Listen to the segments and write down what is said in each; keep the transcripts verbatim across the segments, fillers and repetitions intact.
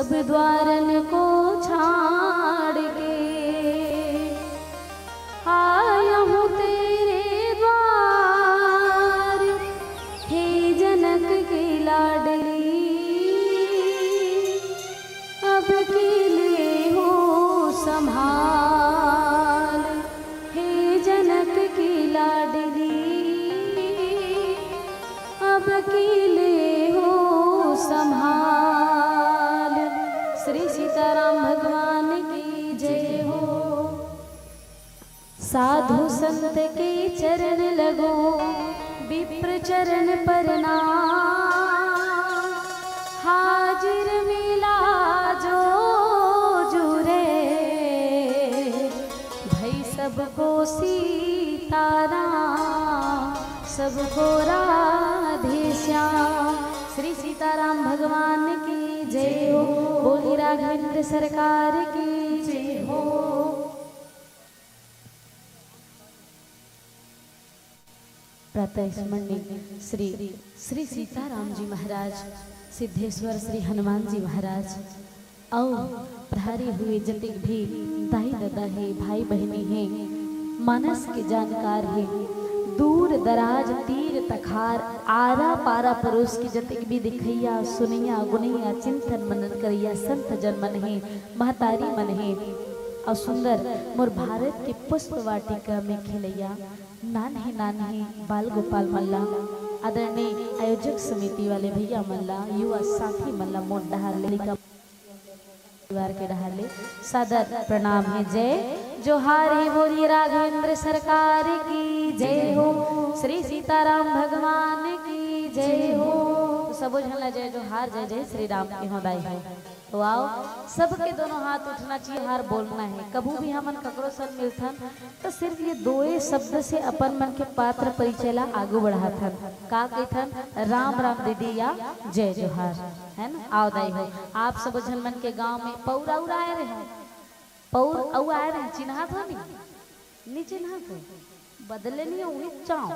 द्वारन को छाड़ के आया हूँ तेरे द्वार, हे जनक की लाडली, अब के ले हो संभाल, हे जनक की लाडली, अब के ले हो संभाल। श्री सीताराम भगवान की जय हो। साधु संत के चरण लगो, विप्र चरण प्रणाम। हाजिर मिला जो जुरे, भई सबको सीताराम, सबको राधे श्याम। श्री सीताराम भगवान की जय हो। बोली राघवेंद्र सरकार की जय हो। प्रातः स्मरणीय श्री श्री सीताराम जी महाराज, सिद्धेश्वर श्री हनुमान जी महाराज, अउ पधारे हुए जतिक भी दाई ददा हे, भाई बहिनी हे, मानस के जानकार हे, दूर दराज, तीर तखार, आरा पारा परोस के जतिक भी दिखइया, सुनइया, गुनइया, चिंतन मनन करइया संत जन मन हे, महतारी मन हे, अउ सुंदर मोर भारत के पुष्प वाटिका में खेलइया नान्हे नान्हे बाल गोपाल मन ला, आदरणीय आयोजक समिति वाले भैया मन ला, युवा साथी मन ला, मोर डहार ले, लइका परिवार के डहार ले सादर प्रणाम हे। जय जोहार हे। बोलिए राघवेंद्र सरकार की जय हो, श्री सीताराम भगवान की जय हो। तो सबो झन ला जय जोहार, जय जय श्री राम के हो दाई हो। तो आओ, सबके दोनों हाथ उठना चाहिए, हार बोलना है। कभू भी हमन ककरो संग मिलथन, तो सिर्फ ये दोए शब्द से अपन मन के पात्र परिचय ला आगू बढ़ाथन। का कहिथन? राम राम दीदी या जय जोहार, है ना? आओ दाई हो, आप सब झन मन के गांव में पौर अउर आए रहे, पौर अउ आए रहे, चिन्हात हो नी? नी चिन्हात हो? बदले नहीं हो, वही चाव।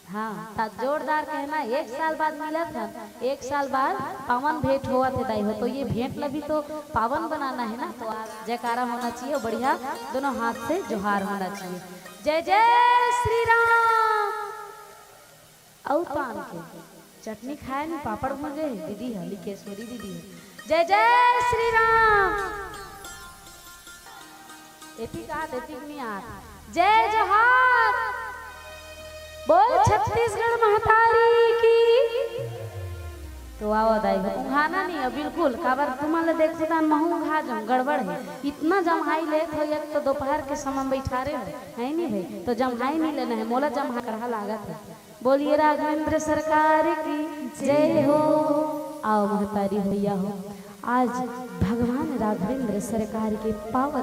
हाँ, त जोरदार कहना, एक साल बाद मिलत हन, एक साल बाद पावन भेंट होवत हे दाई हो, तो ये भेंट ला भी तो पावन बनाना है ना, तो आज जयकारा होना चाहिए, बढ़िया दोनों हाथ से जोहार होना चाहिए। जय जय श्री राम। अउ पान के चटनी खाए नी, पापड़ भूंजे हे दीदी ह, लिकेश्वरी दीदी ह। जय जय श्री राम। एतिक आत, एतिक नी आत। जय जोहार। बोल छत्तीसगढ़ महतारी की। तो आओ दाई हो, उंघाना नहीं है बिल्कुल, काबर तुमन ला देखथों त महूं उंघा जाऊं, गड़बड़ है। इतना जम्हाई लेत हो, एक तो दोपहर के समय में बैठा रहे हो, है नहीं भाई? तो जम्हाई नहीं लेना है, मोला जम्हा करहा लागत है। बोलिए राघवेंद्र सरकार की जय हो। आओ महतारी भैया हो, आज भगवान राघवेंद्र सरकार के पावन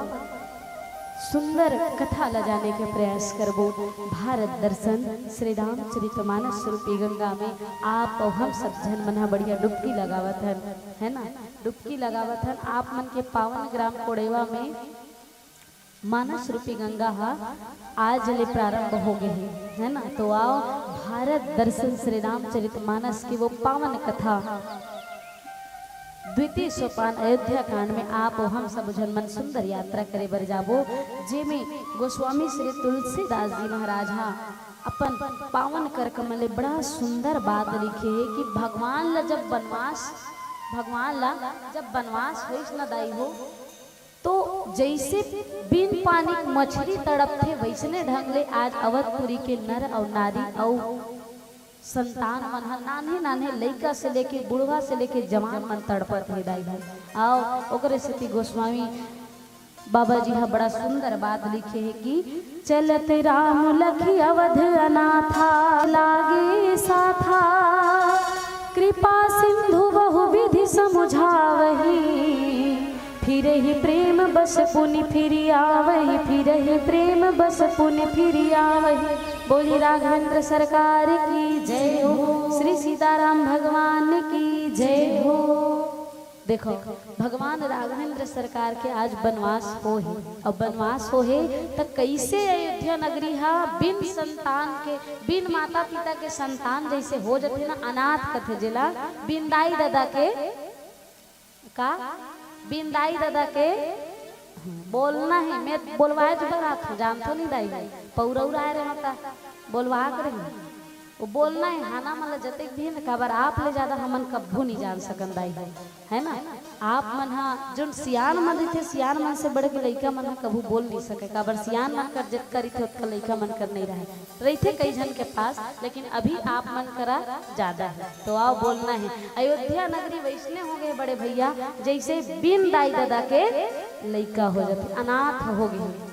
सुंदर कथा ला जाने के प्रयास करबो। भारत दर्शन श्री रामचरित मानस रूपी गंगा में आप अउ हम सब झन मन ह बढ़िया डुबकी लगावत हन, है ना? डुबकी लगावत हन आप मन के पावन ग्राम कोड़ेवा में। मानस रूपी गंगा ह आज ले प्रारंभ हो गे हे, है ना? तो आओ, भारत दर्शन श्री रामचरित मानस की वो पावन कथा, द्वितीय सोपान अयोध्या कांड में आप अउ हम सब झन मन सुंदर यात्रा करे बर जाबो, जेमे गोस्वामी श्री तुलसीदास जी महाराज ह अपन पावन कर कमल ले बड़ा सुंदर बात लिखे हे कि भगवान ला जब बनवास, भगवान ला जब बनवास होइस न दाई हो, तो जइसे बिन पानी के मछली तड़पथे, वइसने ढंग ले आज अवधपुरी के नर अउ नारी अउ संतान मन ह, नान्हे नान्हे लइका से लेके बुढ़वा से लेके जवान मन तड़पत हे दाई हो। अउ ओकरे सेती गोस्वामी बाबा जी ह बड़ा सुंदर बात लिखे हे कि चलत राम लखि अवध अनाथा, लागे साथा कृपा सिंधु बहु विधि समुझावही। फिरहि प्रेम बस पुनि फिरि आवहि, फिरहि प्रेम बस पुनि फिरि आवहि। बोली राघवेंद्र सरकार की जय हो, श्री सीताराम भगवान की जय हो। देखो, भगवान राघवेंद्र सरकार के आज बनवास हो हे, अउ बनवास हो हे त कइसे अयोध्या नगरी हा बिन संतान के, बिन माता पिता के संतान जइसे हो जथे ना, अनाथ कथे जेला, बिन दाई ददा के का? बिन दाई ददा के बोलना हे। मैं बोलवाए तो बरात हूँ, जानथो नहीं दाई, पौरौर आए रहे का, बोलवा के रहे। वो बोलना हे, हाना मन ला जतेक भी हे ना, काबर आप ले ज्यादा हमन कभू नहीं जान सकन दाई हो, है ना? आप मन हा जोन सियान मन रहिथे, सियान मन से बढ़ के लइका मन हा कभू बोल नहीं सके, काबर सियान मन कर जतका रहिथे ओतका लइका मन कर नहीं रहे, रहिथे कई झन के पास, लेकिन अभी आप मन करा ज्यादा है। तो आओ बोलना है, अयोध्या नगरी वैसने हो गए बड़े भैया, जैसे बिन दाई ददा के लइका हो जाथे, अनाथ हो गए,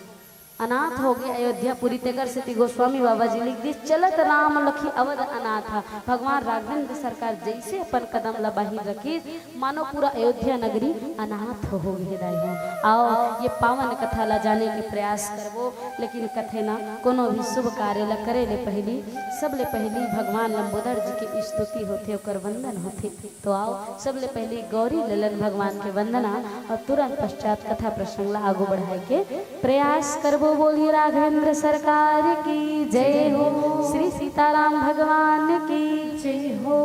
अनाथ हो गए अयोध्यापुरी। तेकर सेती गोस्वामी बाबा जी लिख दिस, "चलत राम लखी अवध अनाथा।" भगवान राघवेंद्र सरकार जैसे अपन कदम ला बाहिर रखिस, मानो पूरा अयोध्या नगरी अनाथ हो गए दाई हो। आओ ये पावन कथा ला जाने के प्रयास करबो, लेकिन कथे ना, कोनो भी शुभ कार्य ला करे ले पहली, सबले पहली भगवान लंबोदर जी के स्तुति होथे, ओकर वंदन होथे। तो आओ, सबले पहली गौरी ललन भगवान के वंदना और तुरंत पश्चात कथा प्रसंग ला आगू बढ़ाए के प्रयास करबो। बोलिए राघवेंद्र सरकार की जय हो, श्री सीताराम भगवान की जय हो।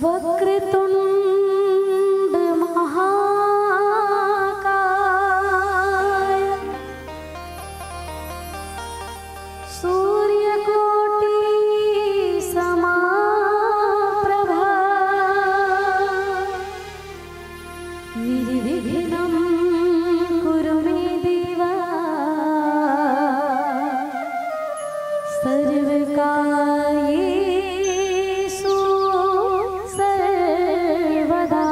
वक्रतुंड महाकाय सूर्यकोटि समाप्रभा निर्विघ्नं कुरु मे देवा सर्वकार्येषु सर्वदा।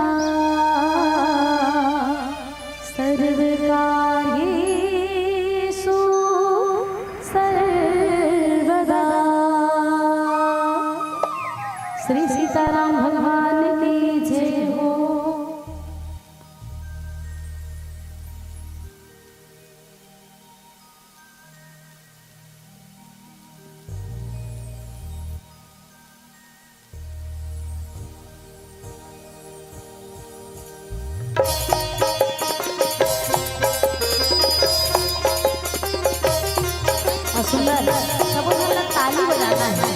सर्वकार्येषु सर्वदा। श्री सीताराम भगवान की जय हो। और सुंदर, सबो झन ला ताली बजाना है।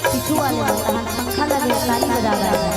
पीछू वाले मन तहन पंखा लगे, ताली बजाना है।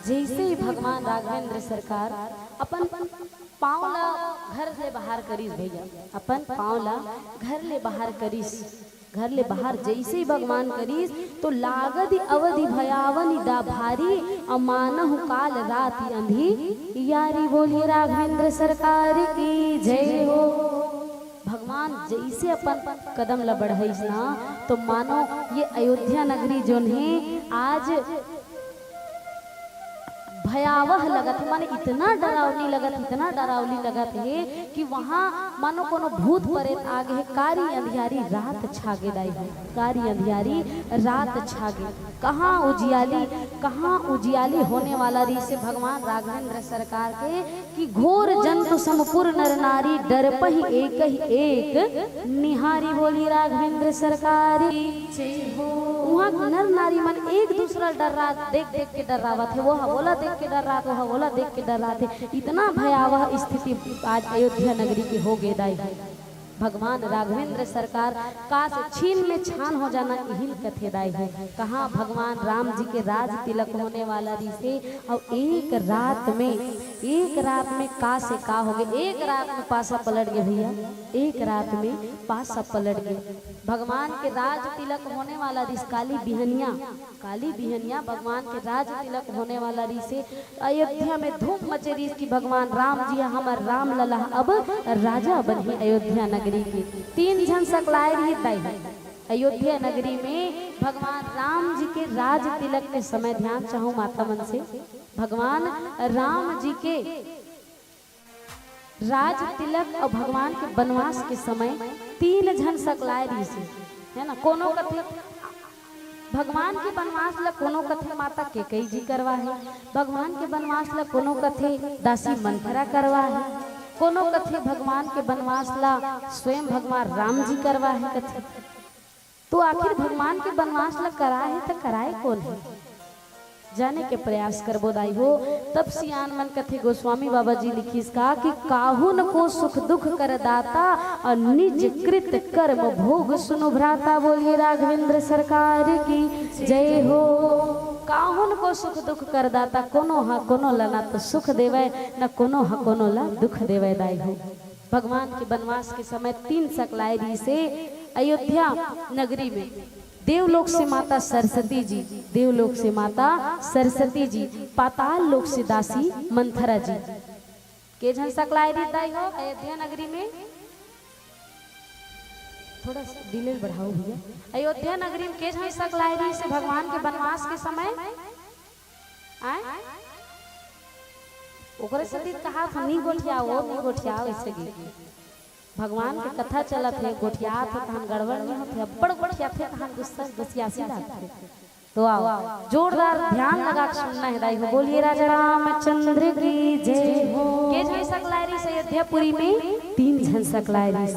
जइसे ही भगवान राघवेंद्र सरकार अपन पाँव ला घर ले बाहर करिस भैया, अपन पाँव ला घर ले बाहर करिस, घर ले बाहर जइसे ही भगवान करिस, तो लागदि अवधि भयावनि डा भारी, अमानहु काल राति अंधियारी। बोलिए राघवेंद्र सरकार की जय हो। भगवान जइसे अपन कदम ला बढ़ाइस ना, तो मानो ये अयोध्या नगरी जोन हे, आज भयावह लगत हे, माने इतना डरावनी लगत, इतना डरावनी लगत हे कि वहाँ मानो कोनो भूत परेत आ गे हे। कारी अंधियारी रात छा गे दाई हो, कारी अंधियारी रात छा गे। कहाँ उजियाली, कहाँ उजियाली होने वाला रहिसे भगवान राघवेंद्र सरकार के कि घोर जंतु सम पुर नर नारी डरपहि एकहि एक निहारी। बोली राघवेंद्र सरकार की। उहाँ नर नारी मन एक दूसरा डर्रात देख देख के डर्रावत हे, वो हा ओला देख के डर्रात, वो हा ओला देख के डर्रात हे। इतना भयावह स्थिति आज अयोध्या नगरी के हो गे दाई। भगवान राघवेंद्र सरकार कास छीन में छान हो जाना इहिल कथे दाई हो। कहाँ भगवान राम जी के राज तिलक होने वाला रहिसे, अउ एक रात में, एक रात में का से का हो गे, एक रात में पासा पलट गे भैया, एक रात में पासा पलट गे। भगवान के राज तिलक होने वाला रहिस काली बिहनिया, काली बिहनिया भगवान के राज तिलक होने वाला रहिसे। अयोध्या में धूम मचे रहिस कि भगवान राम जी ह हमर राम लला ह अब राजा बनही अयोध्या नगरी के। तीन झन सकलाय रहिस दाई, अयोध्या नगरी में भगवान राम जी के राज तिलक के समय, ध्यान चाहूं माता मन से, भगवान राम जी के राज तिलक अउ भगवान के बनवास के समय तीन झन सकलाय रहिसे, है ना। कोनो कथे भगवान के बनवास ला, कोनो कथे माता केकई जी करवा हे भगवान के बनवास ला, कोनो कथे दासी मंथरा करवा हे, कोनो कथे भगवान के बनवास ला स्वयं भगवान राम जी करवा हे कथे। तो आखिर भगवान के बनवास ला कराय हे त कराय कोन हे? जाने के प्रयास करबो दाई हो। तब सियान मन कथे, गोस्वामी बाबा जी लिखिस का कि काहुन को सुख दुख कर दाता अउ निज कृत कर्म भोग सुनु भ्राता। बोलिए राघवेंद्र सरकार की जय हो। काहुन को सुख दुख कर दाता, कोनो हा कोनो ला ना तो सुख देवय, ना कोनो हा कोनो ला दुख देवय दाई हो। भगवान के बनवास के समय तीन सकलाय रहिसे अयोध्या नगरी में। देवलोक से माता सरस्वती जी, देवलोक से माता सरस्वती जी, पाताल लोक से दासी मंथरा जी। के झन सकलाय रहिस दाई हो अयोध्या नगरी में? थोड़ा सा डिले बढ़ाओ भैया। अयोध्या नगरी में के झन सकलाय रहिस भगवान के बनवास के समय? आय? ओकरे सेती कहा था, "नी गोठियाओ, नी गोठियाओ," ऐसे गे। भगवान के कथा चलत हे, गोठियात हे तहन गड़बड़ नहीं होथे, अब्बड़ गोठियाथे तहन गुस्सा, गुसियासी लागथे। तो आओ, जोरदार ध्यान लगा के सुनना हे दाई हो। बोलिए राजा रामचंद्र की जय हो। के झन सकलाय रहिस अयोध्यापुरी में? तीन झन सकलाय रहिस।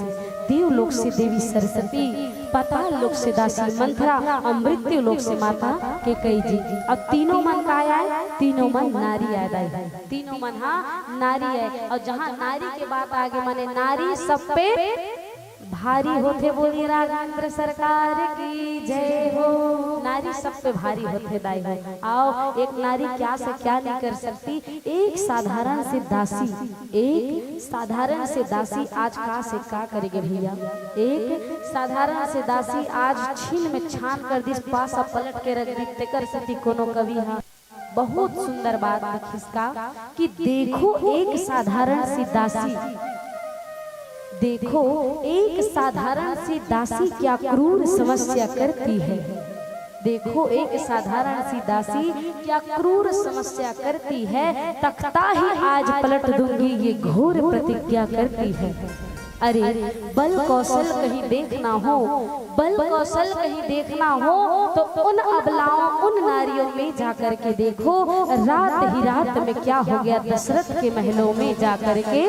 देवलोक से देवी सरस्वती, पाताल लोक से दासी मंथरा अउ मृत्यु लोक से माता केकई जी। अब तीनों मन काय आय? तीनों मन नारी आय दाई। तीनों मन हा नारी आय। अउ जहाँ नारी के बात आगे, माने नारी सब पे भारी होथे। बोलिए राघवेंद्र सरकार की जय हो। नारी सब पे भारी होथे दाई हो। आओ, एक नारी क्या से क्या नहीं कर सकती। एक साधारण से दासी, एक साधारण से दासी आज का से का करेगे भैया। एक साधारण से दासी आज छीन में छान कर दिस, पासा पलट के रख दिस। तेकर सेती कोनो कवि हा बहुत सुंदर बात लिखिस का कि देखो एक साधारण सी दासी, देखो एक साधारण सी दासी क्या क्रूर समस्या करती है। देखो एक साधारण सी दासी क्या क्रूर समस्या करती है, तख्ता ही आज पलट दूंगी ये घोर प्रतिज्ञा करती है। अरे बल कौशल कहीं देखना हो, बल कौशल कहीं देखना हो तो उन अबलाओं, उन नारियों में जाकर के देखो, रात ही रात में क्या हो गया दशरथ के महलों में जाकर के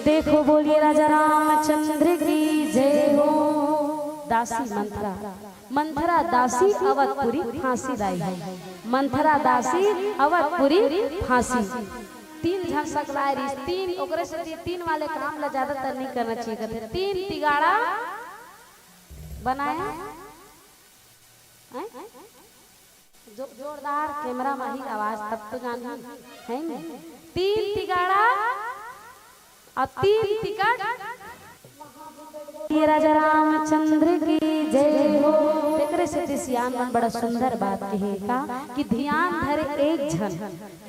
देखो। बोलिए राजा रामचंद्र की जय हो। दासी मंथरा, मंथरा दासी अवधपुरी फांसी दाई है। मंथरा दासी अवधपुरी फांसी। तीन झन सकलाय रहिस, तीन, ओकरे सेती तीन वाले काम ला ज्यादातर नहीं करना चाहिए कहते। तीन तिगाड़ा बनाया, हैं? जोरदार कैमरा माही आवाज तब तो जानी है नहीं। तीन तिगाड़ा और तीन तिकट। ये राजा रामचंद्र की जय हो। तेकरे सेती सियान मन बड़ा सुंदर बात कहे का कि धियान धरे एक झन,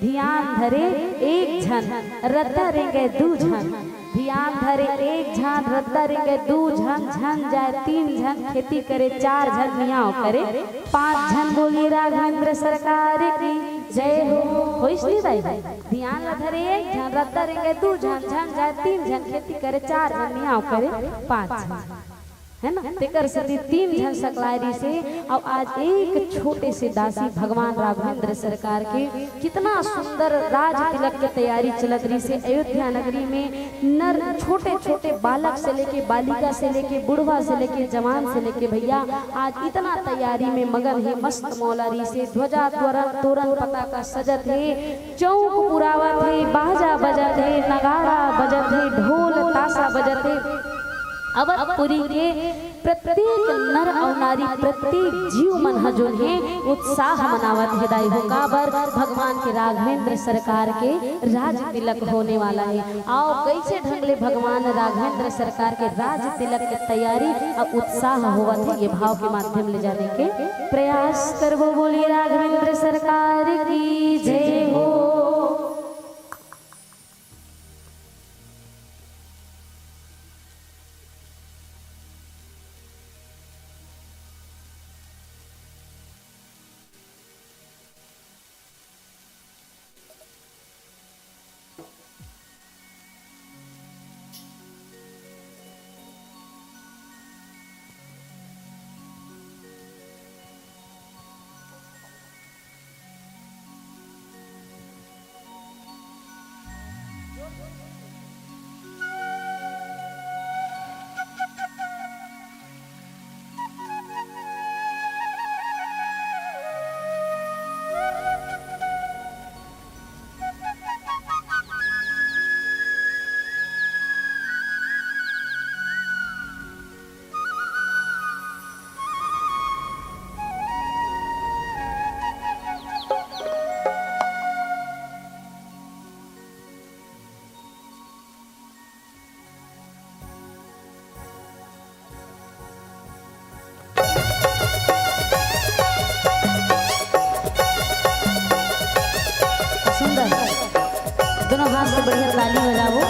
धियान धरे एक झन, रद्दा रेंगे दू झन। धियान धरे एक झन, रद्दा रेंगे दू झन, झन जाए तीन झन, खेती करे चार झन, नियाव करे पांच झन। बोलिए राघवेंद्र सरकार की जय हो। होइस नी दाई? धियान ला धरे एक झन, रद्दा रेंगे दू झन, झन जाए तीन झन, खेती करे चार झन, नियाव करे पांच झन। है ना? तेकर सेती तीन झन सकलाय रिहिसे। अउ आज एक छोटे से दासी भगवान राघवेंद्र सरकार के कितना सुंदर राज तिलक के तैयारी चलत रिहिसे अयोध्या नगरी में। नर, छोटे छोटे बालक से लेके, बालिका से लेके, बुढ़वा से लेके, जवान से लेके, भैया आज इतना तैयारी में मगन हे। मस्त मौला रिहिसे, ध्वजा तोरन, तोरन पताका सजत हे, चौक पुरावत हे, बाजा बजत हे, नगाड़ा बजत हे, ढोल तासा बजत हे। अवधपुरी के प्रत्येक नर अउ नारी, प्रत्येक जीव मन ह जोन हे, उत्साह मनावत हे दाई हो। काबर? भगवान के राघवेंद्र सरकार के राज तिलक होने वाला हे। अउ कइसे ढंग ले भगवान राघवेंद्र सरकार के राज तिलक के तैयारी अउ उत्साह होवत हे, ये भाव के माध्यम ले जाने के प्रयास करबो। बोलिए राघवेंद्र सरकार की जय हो। सुंदर। दोनों हाथ से बढ़िया ताली बजावो।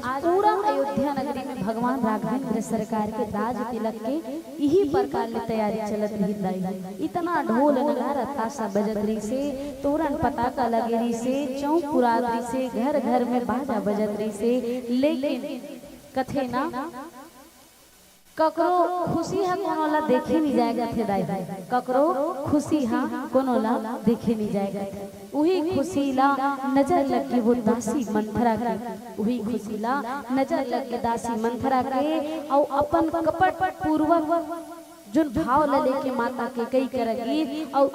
आज पूरा अयोध्या नगरी में भगवान राघवेंद्र सरकार के राज तिलक के इही प्रकार ले तैयारी चलत रहिस दाई। इतना ढोल नगारा तासा बजत रहिसे, तोरन पताका लगे रहिसे, चौक पुरात रहिसे, घर घर में बाजा बजत रहिसे, लेकिन कथे ना, ककरो खुशी ह कोनो ला देखे नइ जाय कथे दाई, ककरो खुशी ह कोनो ला देखे नइ जाय कथे। उही खुशी ला नजर लग गे वो दासी मंथरा के, उही खुशी ला नजर लग गे दासी मंथरा के, अउ अपन कपट पूर्वक जोन भाव ला लेके माता कैकई करा गिस, अउ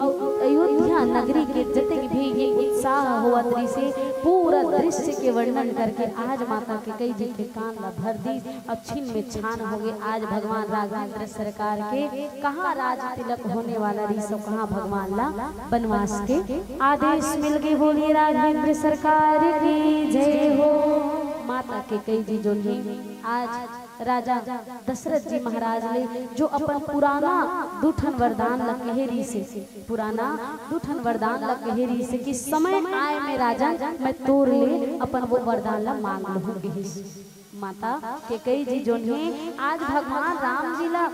अयोध्या नगरी के जतेक भी ये उत्साह होवत रहिसे, पूरा दृश्य के वर्णन करके आज माता कैकई जी के कान ला भर दिस। अब छिन में छान होगे। आज भगवान राघवेंद्र सरकार के कहाँ राज तिलक होने वाला रहिस अउ कहाँ भगवान ला बनवास के आदेश मिल गे। बोलिए राघवेंद्र सरकार की जय हो। माता कैकई जी जोन हे आज राजा दशरथ जी महाराज ले जो अपन पुराना दू ठन वरदान ला कहे रहिसे, पुराना दू ठन वरदान ला कहे रहिसे कि समय आय में राजन मैं तोर ले अपन वो वरदान ला मांग लूहूं कहिस। माता कैकई जी जोन हे आज भगवान राम जी ला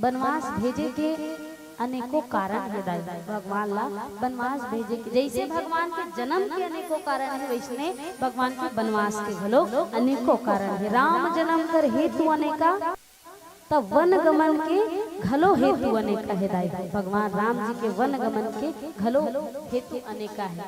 बनवास भेजे के अनेकों कारण हे दाई। भगवान ला बनवास भेजे के, जैसे भगवान के जन्म के अनेकों कारण हे, वैसने भगवान के बनवास के घलो अनेकों कारण हे। राम जन्म कर हेतु अनेका, त वन गमन के घलो हेतु अनेका हे दाई। भगवान राम जी के वन गमन के घलो हेतु अनेका हे,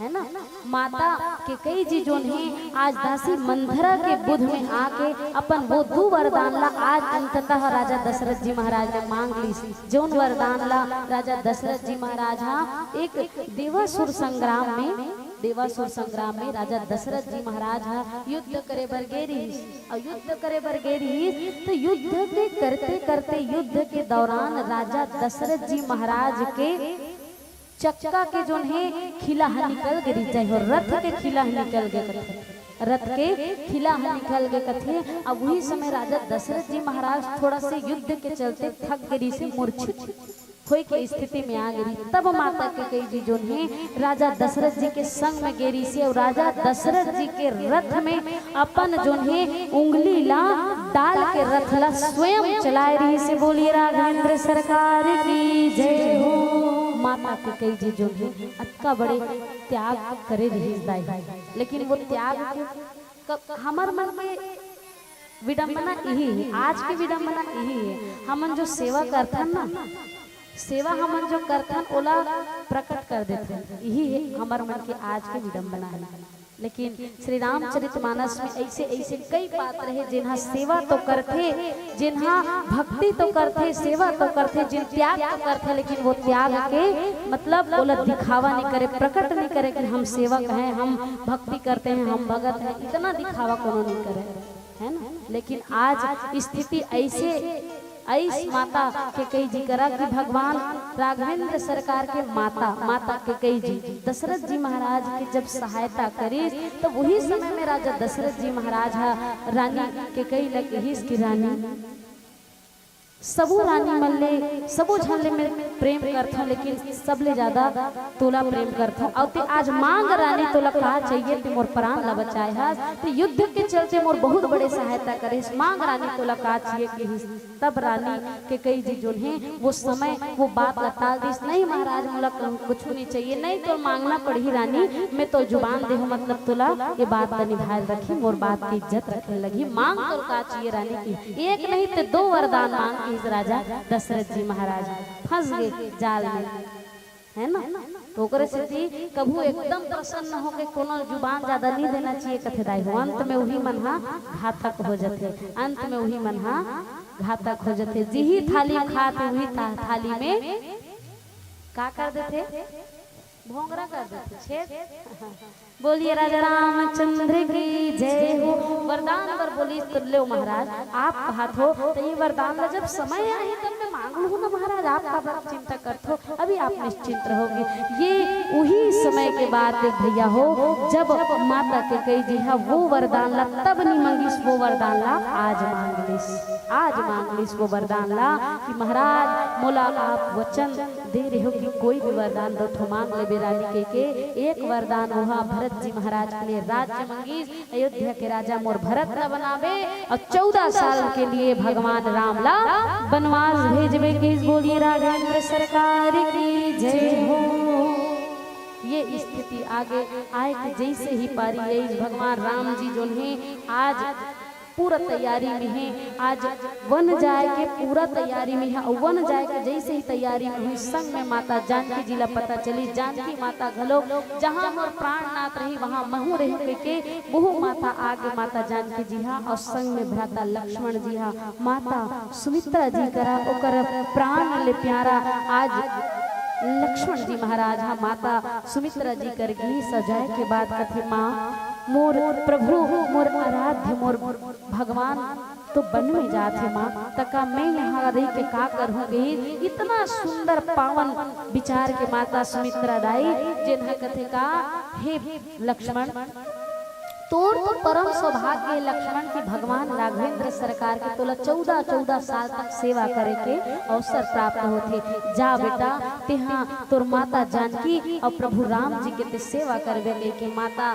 है ना? माता कैकई जी जोन हे आज दासी मंथरा के बुध में आके अपन वो दू वरदान ला आज अंततः राजा दशरथ जी महाराज ने मांग लिस। जोन वरदान ला राजा दशरथ जी महाराज हा एक देवासुर संग्राम में, देवासुर संग्राम में राजा दशरथ जी महाराज हा युद्ध करे बर गे रहिस, अउ युद्ध करे बर गे रहिस तो युद्ध के करते करते युद्ध के दौरान राजा दशरथ जी महाराज के चक्का के जोन हे खिला ह निकल गे रहिस, चाहे हो रथ के खिला ह निकल गे कथे, रथ के खिला ह निकल गे कथे। अब उही समय राजा दशरथ जी महाराज थोड़ा से युद्ध के चलते थक गे रहिसे, मूर्छित होए के स्थिति में आ गे रहिस। तब माता कैकई जी जोन हे राजा दशरथ जी के संग में गे रहिसे अउ राजा दशरथ जी के रथ में अपन जोन हे उंगली ला डाल के रथ ला स्वयं चलाए रहिसे। बोलिए राघवेंद्र सरकार की जय हो। माता कैकई जी जोन हे अतका बड़े त्याग करे रहिस दाई, लेकिन वो त्याग के क-, हमर मन के विडंबना इही हे, आज के विडंबना इही हे। हमन जो सेवा करथन ना, सेवा हमन जो करथन ओला प्रकट कर देथन, इही हे हमर मन के आज के विडंबना हे। लेकिन श्री रामचरित मानस में ऐसे ऐसे कई पात्र हे जिन्हा सेवा तो करथे, जिन्हा भक्ति तो करथे, सेवा तो करथे, जिन त्याग तो करथे, लेकिन वो त्याग के मतलब ओला दिखावा नहीं करे, प्रकट नहीं करे कि हम सेवक हैं, हम भक्ति करते हैं, हम भगत हैं, इतना दिखावा कोनो नहीं करे, है ना? लेकिन आज स्थिति ऐसे अइस माता कैकई जी करा कि भगवान राघवेंद्र सरकार के माता, माता कैकई जी दशरथ जी महाराज के जब सहायता करिस, तब वही समय में राजा दशरथ जी महाराज हा रानी कैकई ल कहिस कि रानी, सबो रानी मन ले, सबो झन ले मैं प्रेम करथों, लेकिन सबले ज्यादा तोला प्रेम करथों। अउ ते आज मांग रानी, तोला का चाहिए? ते मोर प्राण ला बचाए हस, ते युद्ध के चलते मोर बहुत बड़े सहायता करिस। मांग रानी, तोला का चाहिए? कहिस। तब रानी कैकई जी जोन हे वो समय वो बात ला टाल दिस, नहीं महाराज, मोला कहूँ कुछ नहीं चाहिए, नहीं तो मांगना पड़ही रानी, मैं तो जुबान दे हूँ, मतलब तोला ये बात ला निभाए रखी, मोर बात की इज्जत रखे लगी। मांग तोर का चाहिए रानी? कहिस एक नहीं ते दो वरदान मांग, कहिस राजा दशरथ जी महाराज। फंस गे जाल में, है ना? तो ओकरे सेती कभू एकदम प्रसन्न होके कोनो जुबान ज्यादा नहीं देना चाहिए कथे दाई हो। अंत में उही मन हा घातक हो जथे, अंत में उही मन हा घातक हो जथे। जिही थाली खात उही था-, थाली में का कर देथे? भोंगरा कर देथे, छेद। बोलिए राजा रामचंद्र की जय हो। वरदान बर बोलिस तो लेव महाराज, आप कहत हो तो ये वरदान ला जब समय आही तब मैं मांग लूहू ना महाराज, आप काबर चिंता करथो? अभी आप निश्चिंत रहोगे। ये उही समय के बात हे भैया हो, जब माता कैकेयी जी हा वो वरदान ला तब नी मांगिस, वो वरदान ला आज मांग लिस। आज मांग लिस वो वरदान ला कि महाराज, मोला आप वचन दे रहे हो कि कोई भी वरदान दो ठो मांग लेबे रानी कहिके। एक वरदान ओहा भरत जी महाराज के लिए राज्य मांगिस, अयोध्या के राजा मोर भरत ला बनाबे अउ चौदह साल के लिए भगवान राम ला बनवास भेजबे कहिस। बोलिए राघवेंद्र सरकार की जय हो। ये स्थिति आगे आए के जैसे ही पारी आइस, भगवान राम जी जोन हे आज पूरा तैयारी में हे, आज वन जाए के पूरा तैयारी में हे। अउ वन जाए के जैसे ही तैयारी में होइस, संग में माता जानकी जी ला पता चलिस। जानकी माता घलो, जहाँ मोर प्राणनाथ रही वहाँ महूँ रही कहिके वहू माता आगे माता जानकी जी हा अउ संग में भ्राता लक्ष्मण जी हा माता सुमित्रा जी करा ओकर प्राण ले प्यारा आज लक्ष्मण जी महाराज हा माता सुमित्रा जी कर गीस अउ जाए के बाद कथे, माँ, मोर प्रभु, मोर आराध्य, मोर भगवान तो वन में जात हे माँ, त का मैं यहाँ रहि के का करहूँ कहिस। इतना सुंदर पावन विचार के माता सुमित्रा दाई, जेन ह कथे का, हे लक्ष्मण, तोर तो परम सौभाग्य हे लक्ष्मण कि भगवान राघवेंद्र सरकार के तोला चौदह चौदह साल तक सेवा करे के अवसर प्राप्त होथे। जा बेटा, तेहा तोर माता जानकी अउ प्रभु राम जी के ते सेवा करबे कहिके माता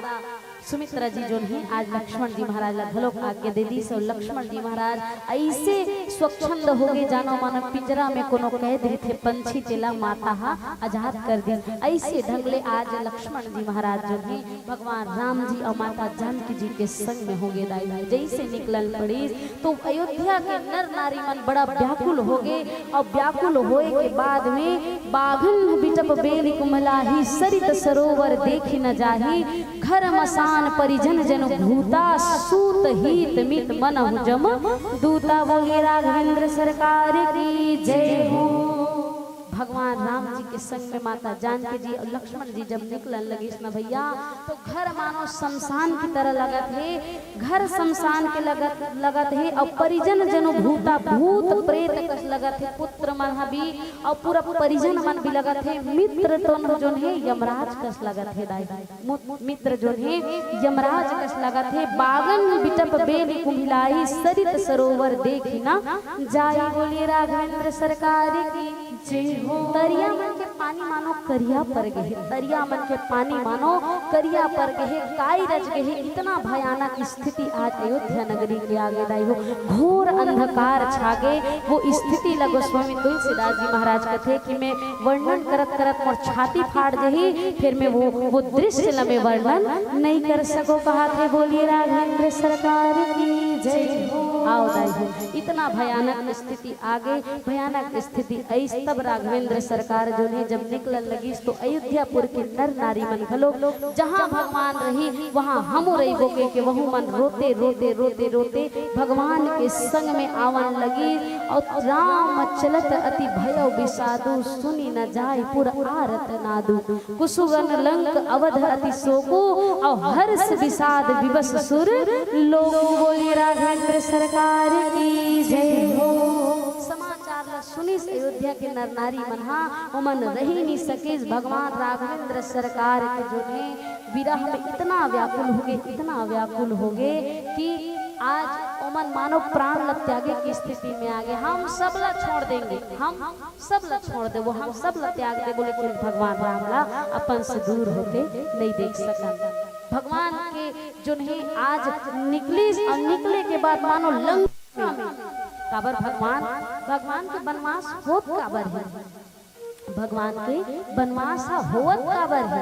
सुमित्रा जी जोन हे आज लक्ष्मण जी महाराज ला घलोक आज्ञा दे दीस अउ लक्ष्मण जी महाराज ऐसे स्वच्छंद होगे, जानो मानो पिंजरा में कोनो कैद रहिथे पंछी, तेला माता हा आजाद कर दीस। ऐसे ढंग ले आज लक्ष्मण जी महाराज जोन हे भगवान राम जी अउ माता जानकी जी के संग में होगे दाई भाई। जैसे निकलन पड़ीस तो अयोध्या के नर नारी मन बड़ा व्याकुल होगे अउ व्याकुल होए के बाद में बाघन बिटप बेरि कुम्हिलाही सरित सरोवर देखि न जाही घर मसान परिजन जनु भूता सूत हीत मित मनहु जम दूता। बोलिए राघवेंद्र सरकार की जय हो। भगवान राम जी के संग में माता जानकी जी अउ लक्ष्मण जी जब निकलन लगिस न भैया, तो घर मानो शमशान की तरह लगत हे। घर शमशान के लगत, लगत हे अउ परिजन जनु भूता, भूत प्रेत कस लगत हे। पुत्र मन ह भी अउ पूरा परिजन मन भी लगत हे। मित्र तो न जोन हे यमराज कस लगत हे दाई। मु-, मित्र जोन हे यमराज कस लगत हे। बागन बिटप बेरि कुम्हिलाही सरित सरोवर देखि न जाई। बोलिए राघवेंद्र सरकार की जय हो। तरिया मन के पानी मानो करिया पर गे हे, तरिया मन के पानी मानो करिया पर गे हे, काई रच गे हे। इतना भयानक स्थिति आज अयोध्या नगरी के आगे दाई हो, घोर अंधकार छागे। वो स्थिति ला गोस्वामी तुलसीदास जी महाराज कथे कि मैं वर्णन करत करत मोर छाती फाट जही, फिर मैं वो, वो दृश्य ला मैं वर्णन नहीं कर सको कहाथे। बोलिए राघवेंद्र सरकार की जय हो। आओ दाई हो, इतना भयानक स्थिति आगे, भयानक स्थिति आइस। तब राघवेंद्र सरकार जोन हे जब निकलन लगिस तो अयोध्यापुर के नर नारी मन घलो जहाँ भगवान रही वहाँ हमू रहिबो कहिके वहू मन रोते रोते रोते रोते भगवान के संग में आवन लगिस। अउ राम चलत अति भयउ बिसादु सुनि न जाय पुर आरत नादु। कुसुगन लंक अवध अति सोकु अउ हर्ष बिसाद बिबस सुर लोकु। बोलिए राघवेंद्र सरकार की जय हो। समाचार ला सुनिस अयोध्या के नर नारी मन हा, ओमन रहि नी सकिस। भगवान राघवेंद्र सरकार के जोन हे विरह में इतना व्याकुल होगे, इतना व्याकुल होगे कि आज ओमन मानो प्राण ला त्यागे की स्थिति में आगे। हम सब ला छोड़ देंगे, हम सब ला छोड़ देबो, हम सब ला त्याग देबो, लेकिन भगवान राम ला अपन से दूर होके नहीं देख सकन। भगवान के जोन हे आज निकलिस अउ निकले के बाद मानो लंका में काबर भगवान, भगवान के बनवास होत काबर हे? भगवान के बनवास ह होवत काबर हे?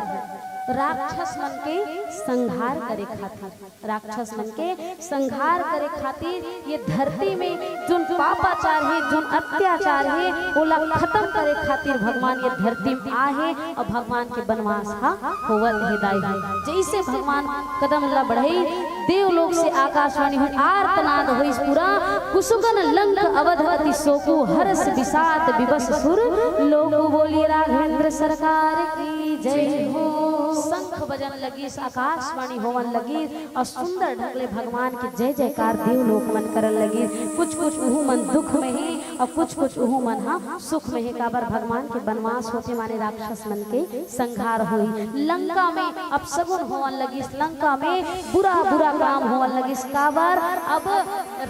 राक्षस मन के संहार करे खातिर। राक्षस मन के संहार करे खातिर ये धरती में जोन पापाचार हे, जोन अत्याचार हे, ओला खतम करे खातिर भगवान ये धरती में आहे अउ भगवान के बनवास ह होवत हे दाई। जैसे भगवान कदम ला बढ़ई, देवलोक से आकाशवाणी हुई, आर्तनाद होइस पूरा। कुसुगन लंक अवध अति सोकु, हर्ष बिसाद बिबस सुर लोकु। बोलिए राघवेंद्र सरकार की जय हो। शंख बजन लगिस, आकाशवाणी होवन लगिस अउ सुंदर ढंग ले भगवान के जय जयकार देवलोक मन करन लगिस। कुछ कुछ उहू मन दुख में ही अउ कुछ कुछ उहू मन ह सुख में हे, काबर भगवान के बनवास होथे, माने राक्षस मन के संहार होई। लंका में अपसगुन होवन लगिस, लंका में बुरा बुरा काम होवन लगिस। काबर अब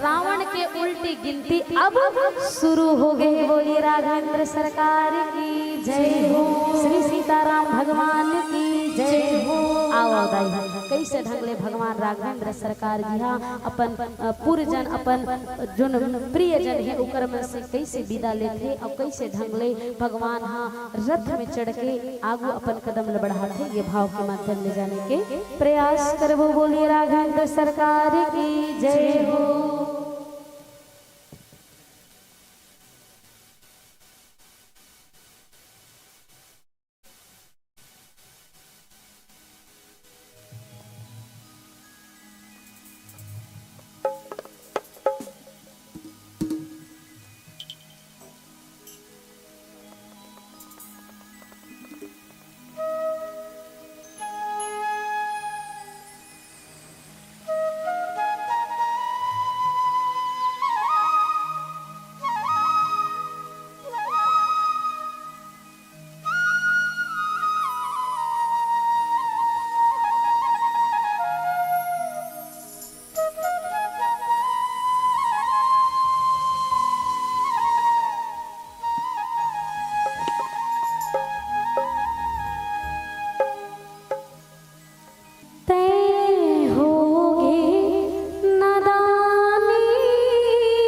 रावण के उल्टी गिनती अब शुरू हो गे। बोलिए राघवेंद्र सरकार की जय हो। श्री सीताराम भगवान की जय हो। आओ दाई, कइसे ढंग ले भगवान राघवेंद्र सरकार जी हा अपन, अ, पुरजन, अपन जोन प्रियजन हे, ओकर मन से कइसे विदा लेथे अउ कइसे ढंग ले भगवान हा रथ में चढ़ के आगू अपन कदम ल बढ़ाथे, ये भाव के माध्यम ले जाने के प्रयास करबो। बोलिए राघवेंद्र सरकार की जय हो। तैं होगे नदानी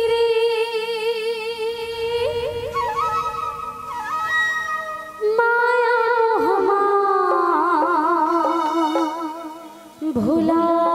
रे, माया मोह मा भुलाए रे।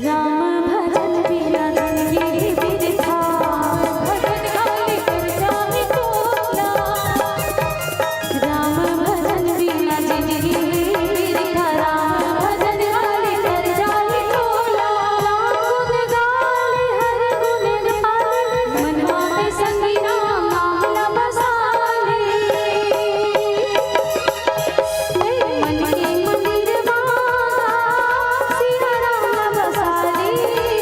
राम भजन बिना जिंदगी बिरथा। राम भजन बिना जिंदगी बिरथा। राम भजन खाली कर जाए टोला। गुण गाले हर गुण गाले, मनवा में संगीना मामला बसा ले। मन के मंदिर मा सिया राम बसा ले।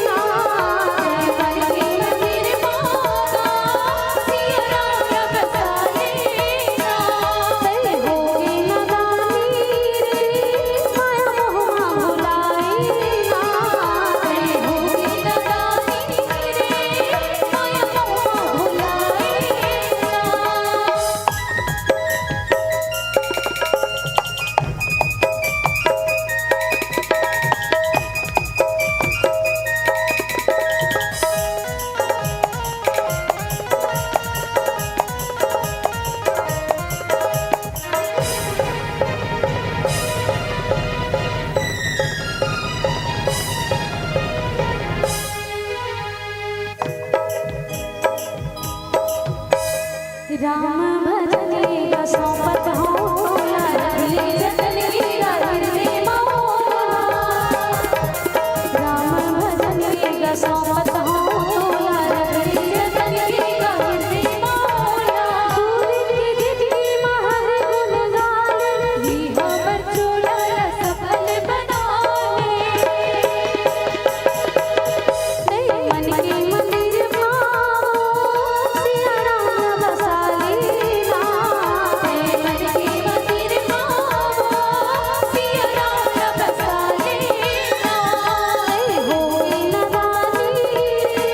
राम भजन के गा सौंपत हौं तोला, रख ले जतन के गा हृदय म ओला। राम भजन के गा सौंपत हौं तोला, रख ले जतन के गा हृदय म ओला। दूर के जिनगी म हर गुण गान, ये हमर चोला ला सफल बना ले। मन के मंदिर मा सिया राम बसा लेना। मन के मंदिर मा सिया राम बसा लेना। होए नदानी रे,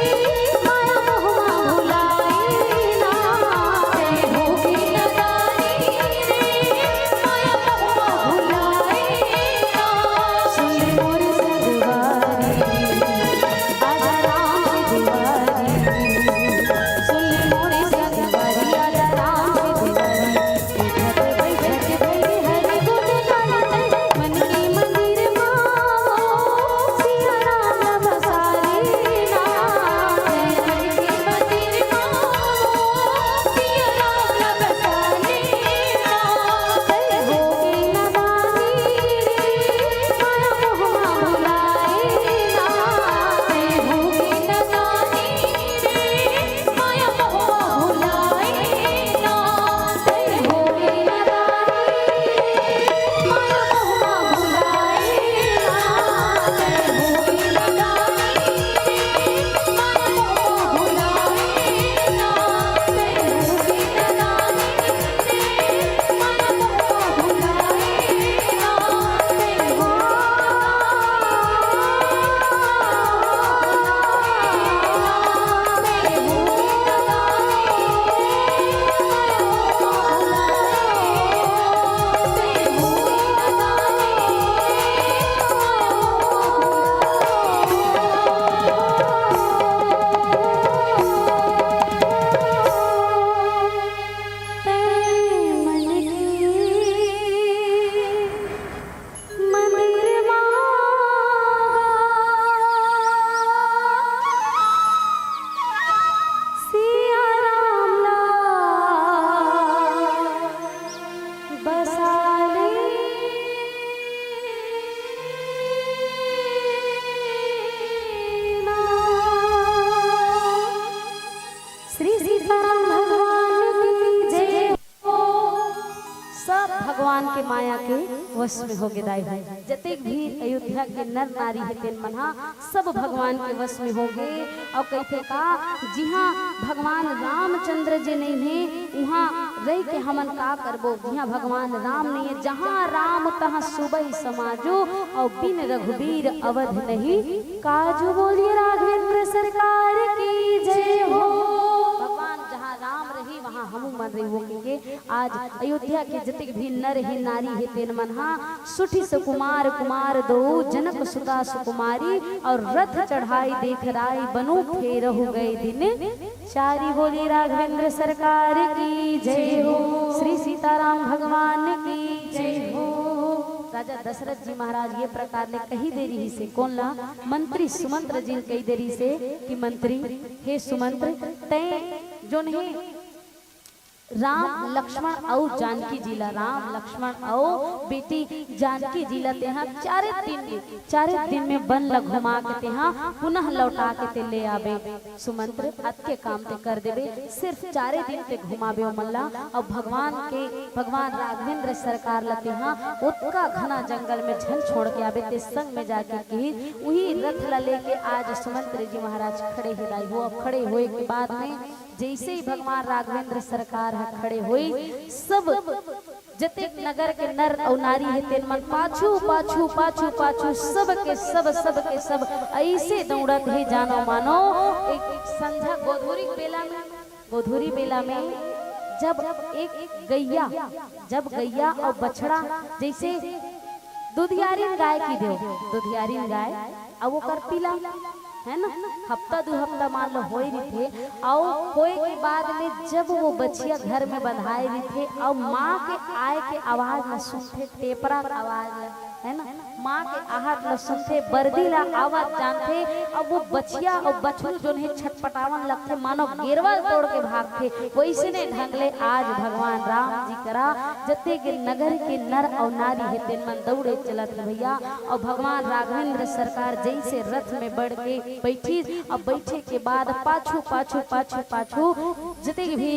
माया मोह मा भुलाए ना। होए नदानी रे, माया मोह मा भुलाए ना। सुन मोर संगवारी, आजा राम दुआरी। सुन मोर संगवारी, आजा राम दुआरी। उठत बइठत भई हर गुण गावत, मन के मंदिर मा सिया राम बसा लेना। मन के मंदिर मा सिया राम बसा लेना। होए नदानी रे, माया मोह मा भुलाए ना। होए नदानी रे, माया मोह मा भुलाए ना। होए नदानी रे, माया मोह मा भुलाए ना। होए नदानी रे, माया मोह मा भुलाए ना। होए नदानी मंदिर मा गा सिया राम ला बसा लेना। श्री सीताराम भगवान की जय हो। सब भगवान के माया के वश में हो गे दाई हो। जतेक भी अयोध्या के नर नारी हे तेन मन हा सब भगवान के वश में हो गे। अउ कहिथे का, जिहाँ भगवान रामचंद्र जी नइ हे, उहाँ रहि के हमन का करबो? जिहाँ भगवान राम नइ हे, जहाँ राम तहाँ सुबहि समाजो, अउ बिन रघुबीर अवध नहीं काजो। बोलिए राघवेंद्र सरकार की जय हो। भगवान जहाँ राम रही, वहाँ हमू मन रही, वो कहिके आज अयोध्या के जतेक भी नर हे, नारी हे, तेन मन हा सुठी सुकुमार कुमार दो, जनक सुता सुकुमारी, अउ रथ चढ़ाई देख राई, बनो फेरहु गए दिन चारी। बोलिए राघवेंद्र सरकार की जय हो, श्री सीताराम भगवान की जय हो। राजा दशरथ जी महाराज ये प्रकार ले कहि दे रिहिसे, कोन ला? मंत्री सुमंत्र जी कहि दे रिहिसे कि मंत्री, हे सुमंत्र, तैं जोन हे राम लक्ष्मण अउ जानकी जी ला, राम लक्ष्मण अउ बेटी जानकी जी ला तेहा चारे दिन में, चारे दिन में वन ला घुमा के तेहा पुनः लौटा के ते ले आबे। सुमंत्र, अतके काम ते कर देबे, सिर्फ चारे दिन ते घुमाबे ओमन ला। अउ भगवान के, भगवान राघवेंद्र सरकार ला तेहा ओतका घना जंगल में झन छोड़ के आबे, ते संग में जाके किहिस। उही रथ ला लेके आज सुमंत्र जी महाराज खड़े हे दाई हो। अब खड़े होए के बाद में जइसे ही भगवान राघवेंद्र सरकार ह खड़े होइस, सब जतेक नगर के नर अउ नारी हे, तेन मन पाछू, पाछू, पाछू, पाछू, सब के सब, सब के सब अइसे दौड़त हे, जानो मानो एक संझा गोधूरी बेला में, गोधूरी बेला में जब एक गैया, जब गैया अउ बछड़ा, जइसे दुधियारिन गाय कहि देव, दुधियारिन गाय, अउ ओकर पिला, हे ना, हफ्ता दू हफ्ता मान लो होए रहिथे, अउ होए के बाद में जब वो बछिया घर में बंधाए रहिथे, अउ माँ के आए के आवाज ला सुनथे, टेपरा के आवाज ला, है ना, माँ के आहट ल सुनथे, बरदी ला आवत जानथे, अउ वो बछिया अउ बछरू जोन हे छटपटावन लगथे, मानो गेरवा ल तोड़ के भागथे। वइसने ढंग ले आज भगवान राम जी करा जतेक नगर के नर अउ नारी हे, तेन मन दउड़े चलत हे भइया। अउ भगवान राघवेंद्र सरकार जइसे रथ में बढ़ के बइठिस, अउ बइठे के बाद पाछू, पाछू, पाछू, पाछू जतेक भी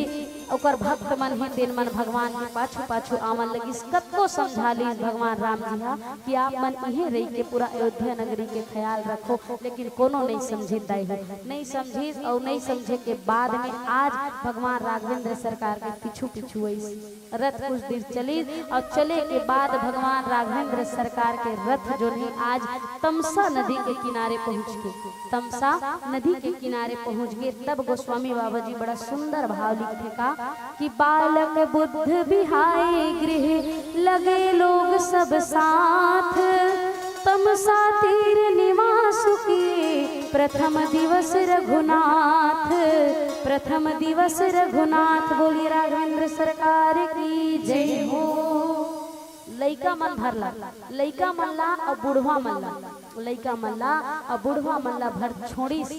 ओकर भक्त मन हे, तेन मन भगवान के पाछू-पाछू आवन लगिस। कतको समझा लिस भगवान राम जी हा कि आप मन इहें रहि के पूरा अयोध्या नगरी के ख्याल रखो, लेकिन कोनो नइ समझिस दाई हो, नइ समझिस। अउ नइ समझे के बाद में आज भगवान राघवेंद्र सरकार के पीछू-पीछू अइस। रथ कुछ दूर चलिस अउ चले के बाद भगवान राघवेंद्र सरकार के रथ जोन हे आज तमसा नदी के किनारे पहुँच के तमसा नदी के किनारे पहुँच गे, तब गोस्वामी बाबा जी बड़ा सुंदर भाव लिखथे का कि बालक बुद्ध बिहाए गृह लगे लोग सब साथ, तमसा तीर निवास किए प्रथम दिवस रघुनाथ, प्रथम दिवस रघुनाथ। बोलिए राघवेंद्र सरकार की जय हो। लइका मन भर ला, लइका मन ला अउ बुढ़वा मन ला, लइका मन ला अउ बुढ़वा मन ला भर छोड़िस।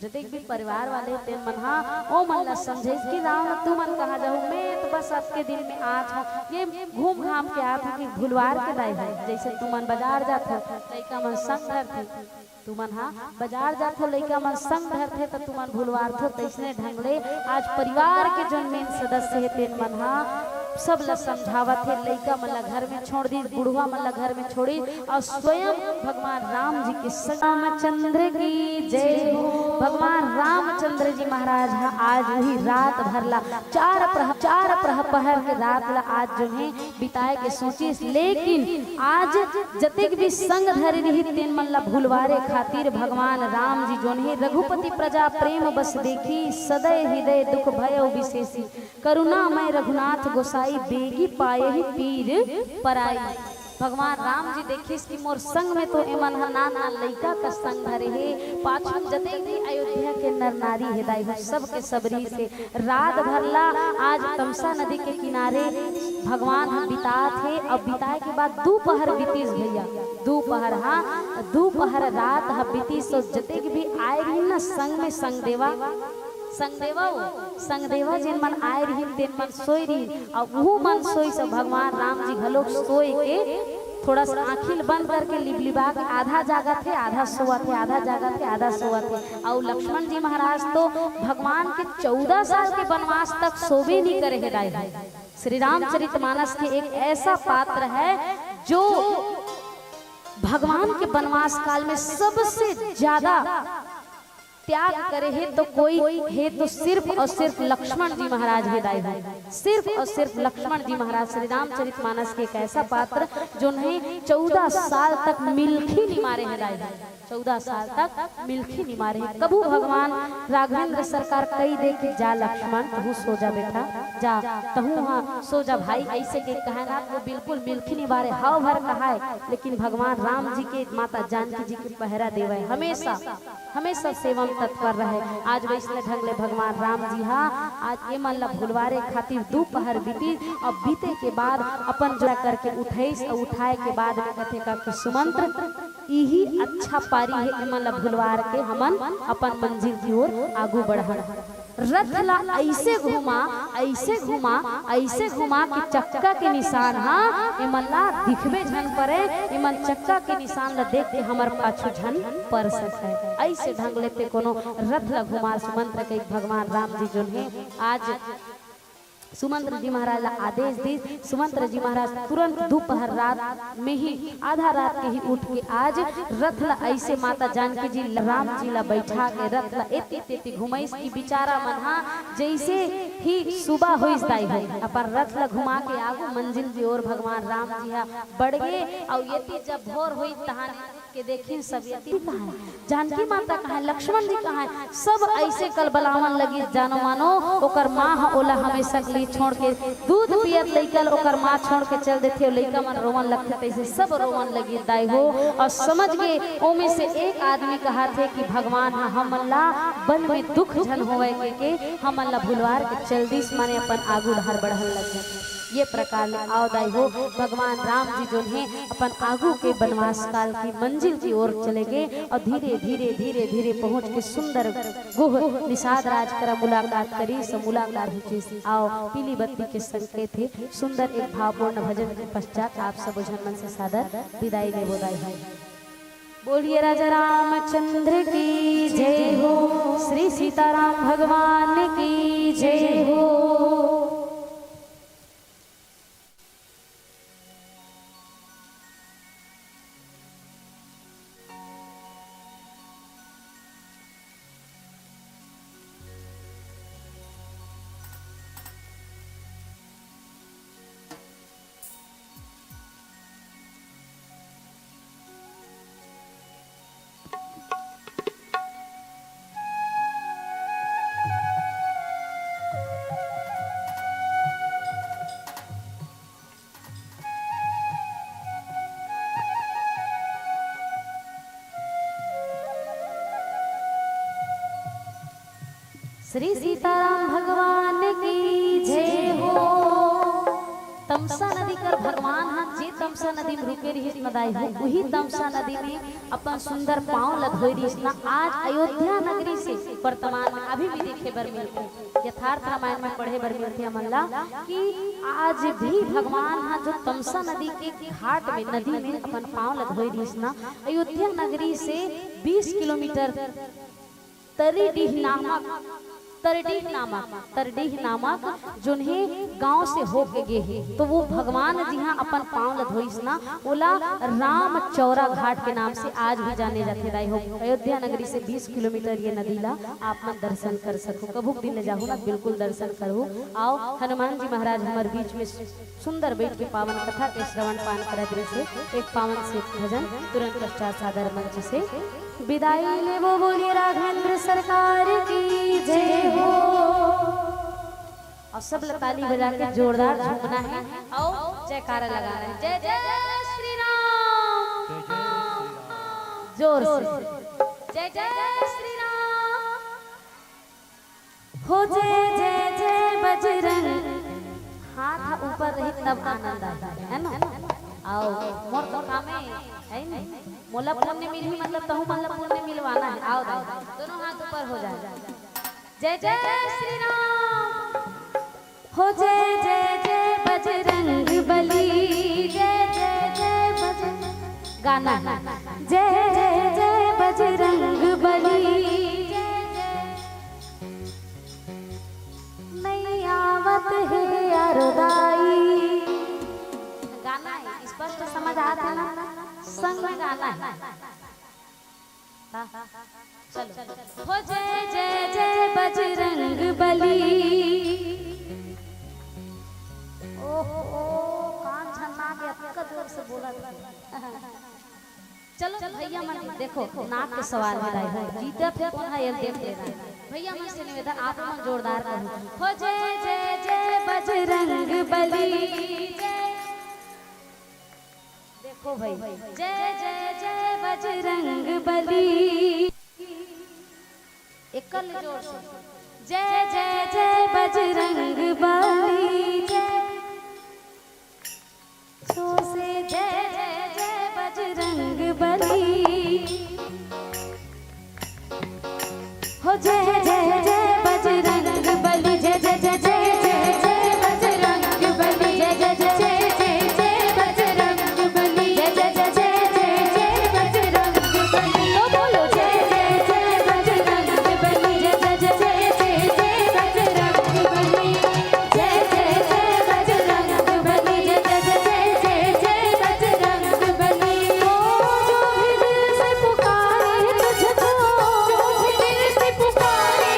जतेक भी परिवार वाले तेन मन हा ओ मन ला समझाइस कि राम, तुमन कहाँ जाहू, मैं तो बस अतके दिन में आत हूँ, ये घूम घाम के आत हूँ कि भुलवार के दाई है, जइसे तुमन बाजार जात हो, लइका मन संग धरथे, तुमन हा बाजार जात हो, लइका मन संग धरथे, त तुमन भुलवारथो। तइसने ढंग ले आज परिवार के जोन मेन सदस्य हे, तेन मन हा सब ला समझावत हे, लइका मन ला घर में छोड़ दिस, बुढ़वा मन ला घर में छोड़िस अउ स्वयं भगवान राम जी के संग। रामचंद्र की जय हो। भगवान रामचंद्र जी महाराज हा आज वही रात भर ला चार प्रह-, चार प्रह-, पहर के रात ला आज जोन हे बिताए के सोचिस, लेकिन आज जतेक भी संग धरे रिहिस तेन मन ला भुलवारे खातिर भगवान राम जी जोन हे रघुपति प्रजा प्रेम बस देखी, सदै हृदय दुख भयउ बिसेसी, करुणामय रघुनाथ गोसाई, बेगी पायहि पीर पराई। भगवान राम जी देखिस कि मोर संग में तो एमन ह नान नान लइका कस संग धरे हे, पाछू जतेक भी अयोध्या के नर नारी हे दाई हो, सबके सबरी से रात भर ला आज तमसा नदी के किनारे भगवान ह बितात हे। अब बिताए के बाद दू पहर बीतिस भइया, दू पहर, हाँ, दू पहर रात ह बीतिस। तो जतेक भी आए रहिन ना संग में, संग देवा, संग देवा, ओ, संग देवा जेन मन आए रहिन तेन मन सोए रहिन, अउ उहू मन सोइस, भगवान राम जी घलोक सोए के थोड़ा सा आँखी ल बंद करके लिबलिबा के आधा जागत हे, आधा सोवत हे, आधा जागत हे, आधा सोवत हे। अउ लक्ष्मण जी महाराज तो भगवान के चौदह साल के वनवास तक सोबे नहीं करे हे दाई। श्री रामचरित मानस के एक ऐसा पात्र है जो भगवान के वनवास काल में सबसे ज्यादा त्याग करे हे तो कोई हे तो सिर्फ अउ सिर्फ लक्ष्मण जी महाराज हे दाई हो, सिर्फ अउ सिर्फ लक्ष्मण जी महाराज। श्री रामचरित मानस के एक ऐसा पात्र जोन हे चौदह साल तक मिलखी नि मारे हे दाई हो, चौदह साल तक मिलखी नि मारे हे। कभू भगवान राघवेंद्र सरकार कहि दे कि जा लक्ष्मण, तहूँ सो जा बेटा, जा, तहूँ हा सो जा भाई, अइसे के कहे ना, वो बिल्कुल मिलखी नि मारे, हव भर कहाए, लेकिन भगवान राम जी के, माता जानकी जी के पहरा देवय हमेशा। हमेशा सेवा में तत्पर रहे। आज वइसने ढंग ले भगवान राम जी हा आज एमन ला भुलवारे खातिर दू पहर बीतिस, अउ बीते के बाद अपन जोड़ा करके उठइस, अउ उठाए के बाद में कथे का कि सुमंत्र, इही अच्छा पारी हे एमन ला भुलवार के हमन अपन मंजिल की ओर आगू बढ़न। रथ ला अइसे घुमा, अइसे घुमा, अइसे घुमा कि चक्का के निशान हा एमन ला दिखबे झन परे, एमन चक्का के निशान ला देख के हमर पाछू झन पर सकय। अइसे ढंग ले ते कोनो रथ ला घुमा। सुमंत्र के भगवान राम जी जोन हे आज सुमंत्र जी महाराज ला आदेश दिस। सुमंत्र जी महाराज तुरंत दोपहर रात में ही, आधा रात के ही उठ के आज रथ ला अइसे माता जानकी जी ल-, राम जी ला बैठा के रथ ला एती तेती घुमइस कि बिचारा मन हा जइसे ही सुबह होइस दाई हो, अपन रथ ला घुमा के आगू मंजिल की ओर भगवान राम जी हा बढ़ गे। अउ एती जब भोर होइस तहाने के देखिन सब यतीम कहाँ है, जानकी माता कहाँ है, लक्ष्मण जी कहाँ है, सब ऐसे कलबलावन लगी, जानो मानो ओकर माँ ह ओला हमेशा के लिए छोड़ के दूध पियत लइका ल ओकर माँ छोड़ के चल देथे, लइका मन रोवन लगथे, तैसे सब रोवन लगी दाई हो। और समझ के ओमे से एक आदमी कहा थे कि भगवान ह हमन ला वन में दुख झन होवय के, के हमन ला भुलवार के चल दिस, माने अपन आगू डहर बढ़न लग गे। ये प्रकार ले आओ दाई हो, भगवान राम जी जोन हे अपन आगू के वनवास काल की मंजिल की ओर चले गे और धीरे धीरे धीरे धीरे पहुँच के सुंदर गुह निषाद राज करा मुलाकात करिस। मुलाकात हुचिस, आओ पीली बत्ती के संकेत हे, सुंदर एक भावपूर्ण भजन के पश्चात आप सब झन मन से सादर विदाई लेबो दाई हो। बोलिए राजा रामचंद्र की जय हो, श्री सीताराम भगवान की जय हो। श्री सीताराम भगवान की जय हो। तमसा नदी कर भगवान ह जे तमसा नदी में रुके रहिस न दाई हो, उही तमसा नदी में अपन सुंदर पांव ल धोई रहिस न। आज अयोध्या नगरी से वर्तमान में अभी भी देखे बर मिलथे, यथार्थ रामायण में पढ़े बर मिलथे हमन ला कि आज भी भगवान ह जो तमसा नदी के घाट में, नदी में अपन पांव ल धोई रहिस न, अयोध्या नगरी से बीस किलोमीटर तरीडीह नामक, तरडीह नामक, तरडीह नामक जोन हे गांव से होके गे हे, तो वो भगवान जिहां अपन पांव ल धोइस ना, ओला राम चौरा घाट के नाम से आज भी जाने जाथे। दाई हो, अयोध्या नगरी से बीस किलोमीटर ये नदी ला आप मन दर्शन कर सकहू। कभू दिन ले जाहू ना, बिल्कुल दर्शन करहू। आओ, हनुमान जी महाराज हमर बीच में सुंदर बैठ के पावन कथा के श्रवण पान करत रहिसे। एक पावन से भजन तुरंत पश्चात सादर मंच से विदाई लेबो। बोलिए राघवेंद्र सरकार की जय हो। और सब ला ताली बजा के जोरदार झूमना है और जयकारा लगाना है। जय जय श्री राम। जोर से। जय जय श्री राम। हो जय जय जय बजरंग। हाथ ह ऊपर रही तब आनंद आही, है ना? आओ, मोर तो कामे है नहीं, मोला पुण्य मिलही, मतलब तहु मन ला पुण्य मिलवाना है। आओ दाई, दोनों हाथ ऊपर हो जाए। जय जय श्री राम। हो जय जय जय बजरंग बली, जय जय जय बजरंग, गाना है। जय जय जय बजरंग बली, जय जय नहीं आवत हे यारो दाई। गाना है, स्पष्ट समझ आत हे ना? संग में गाना है। हाँ, चलो। हो जय जय जय बजरंग बली। ओहो, कान झन्ना के अतका जोर से बोलत हे। चलो भैया मन, देखो, नाक के सवाल हे दाई हो, जीतत हे कोन ह, एला देख लेना। भैया मन से निवेदन, आप मन जोरदार करो। हो जय जय जय बजरंग बली, जय। देखो भाई, जय जय जय बजरंग बली। एक कर ले जोर से। जय जय जय बजरंग बली, जय। जोर से जय जय जय बजरंग बली। हो जय जय जय बजरंग बली, जय जय जय जय जय जय बजरंग बली, जय जय जय जय जय जय बजरंग बली, जय जय जय जय जय जय बजरंग बली। तो बोलो जय जय जय बजरंग बली, जय जय जय जय जय बजरंग बली, जय जय जय बजरंग बली, जय जय जय जय जय बजरंग बली। ओ जो भी दिल से पुकारे तुझको, जो भी दिल से पुकारे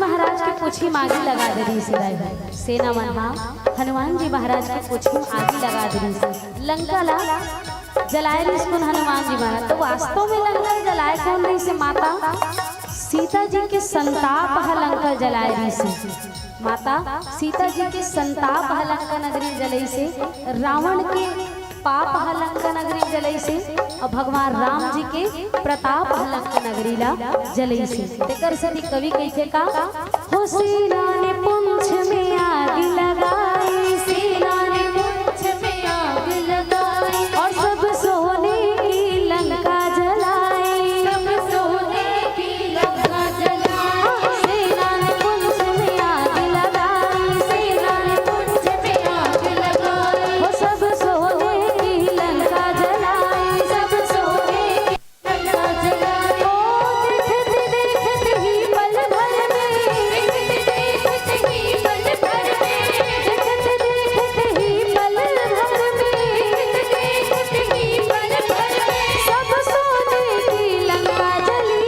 महाराज के पूछी म आगी लगा दे रहिस हे। सेना मन ह हनुमान जी महाराज के पूछी म आगी लगा दे रहिस हे। लंका ला जलाए रहिस कोन? हनुमान जी महाराज। तो वास्तव में लंका जलाए कोन रहिस हे? माता सीता जी के संताप ह लंका जलाए रहिस हे। माता सीता जी के संताप ह लंका नगरी जलइस हे। रावण के पाप ह लंका नगरी जलइस हे अउ भगवान राम जी के प्रताप ह लंका नगरी ला जलइस हे। तेकर सेती कवि कहिथे का? हो सेना ने पूंछ में आग लगाई, सेना ने पूंछ में आग लगाई, और सब सोने की लंका जलाई। सब सोने की लंका जलाई। सेना ने पूंछ में आग लगाई, सेना ने पूंछ में आग लगाई, वो सब सोने की लंका जलाई। सब सोने की लंका जलाई। ओ देखत देखत ही पल भर में, देखत देखत ही पल भर में, देखत देखत ही पल भर में, देखत देखत ही पल भर में, सब सोने की लंका जली।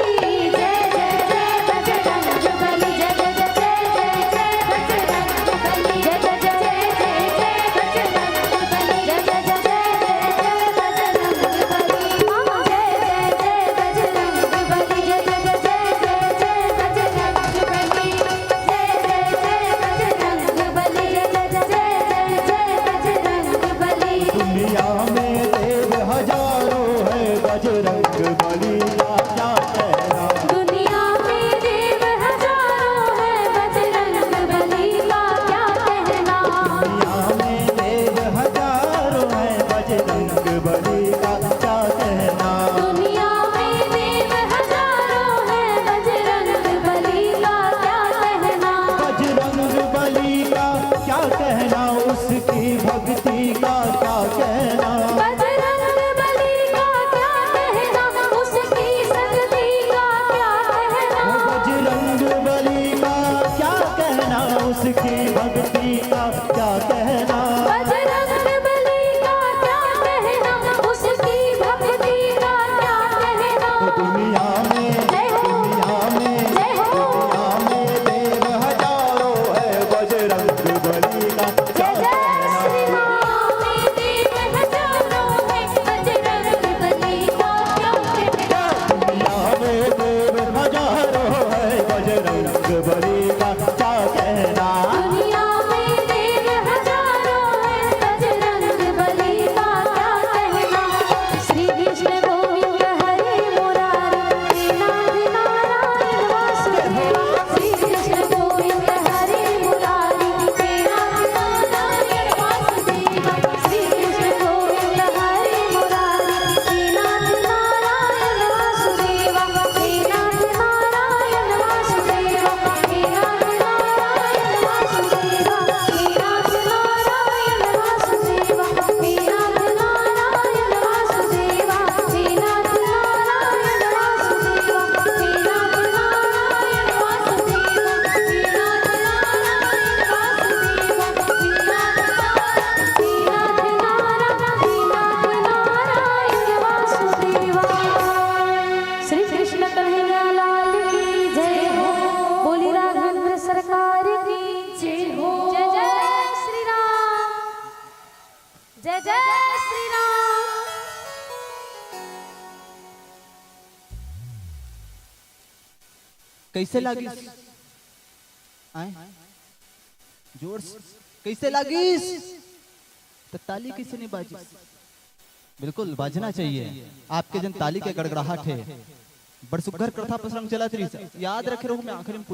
जय जय जय बजरंग बली, जय जय जय जय जय बजरंग बली, जय जय जय जय जय बजरंग बली, जय जय जय जय जय बजरंग बली, हाँ, जय जय जय बजरंग बली, जय जय जय जय जय बजरंग बली, जय जय जय बजरंग बली, जय जय जय जय बजरंग बली। दुनिया में देव हजारों है, बजरंग बली का क्या कहना। दुनिया में देव हजारों है, बजरंग बली का क्या कहना। दुनिया में देव हजारों है, बजरंग बली का क्या कहना। दुनिया में देव हजारों है, बजरंग बली का क्या कहना। बजरंग बली का क्या कहना, उसकी भक्ति का क्या कहना। बजरंग बली का क्या कहना, उसकी शक्ति का क्या कहना। बजरंग बली का क्या कहना, उसकी भक्ति का क्या कहना। बजरंग बली का क्या कहना, उसकी भक्ति का क्या कहना। दुनिया में, जय हो। दुनिया में, जय हो। दुनिया में देव हजारों है, बजरंग बली का क्या कहना। जय जय श्री राम। देव हजारों है, बजरंग बली का क्या कहना। दुनिया में देव हजारों है, बजरंग बली का क्या कहना। दुनिया में देव हजारों है, बजरंग बली का क्या कहना। श्री कृष्ण गोविंद हरे मुरारी, हे नाथ नारायण वासुदेवा। श्री कृष्ण गोविंद हरे मुरारी, हे नाथ नारायण वासुदेवा। श्री कृष्ण गोविंद हरे मुरारी, हे नाथ नारायण वासुदेवा। हे नाथ नारायण वासुदेवा। हे नाथ नारायण वासुदेवा। हे नाथ नारायण वासुदेवा। हे नाथ नारायण वासुदेवा। हे नाथ नारायण वासुदेवा। हे नाथ नारायण वासुदेवा। हे नाथ नारायण वासुदेवा। हे नाथ नारायण, हे नाथ नारायण वासुदेवा। श्री कृष्ण कन्हैया लाल की जय हो। बोली राघवेंद्र सरकार की जय हो। जय जय श्री राम। जय जय श्री राम। कइसे लागिस? आय? जोर से। कइसे लागिस? त ताली कइसे नइ बाजिस? बिल्कुल बाजना चाहिए। आपके जन ताली के गड़गड़ाहट हे। बड़ सुग्घर कथा प्रसंग चलत रहिस। याद रखे रहू, मैं आखिरी में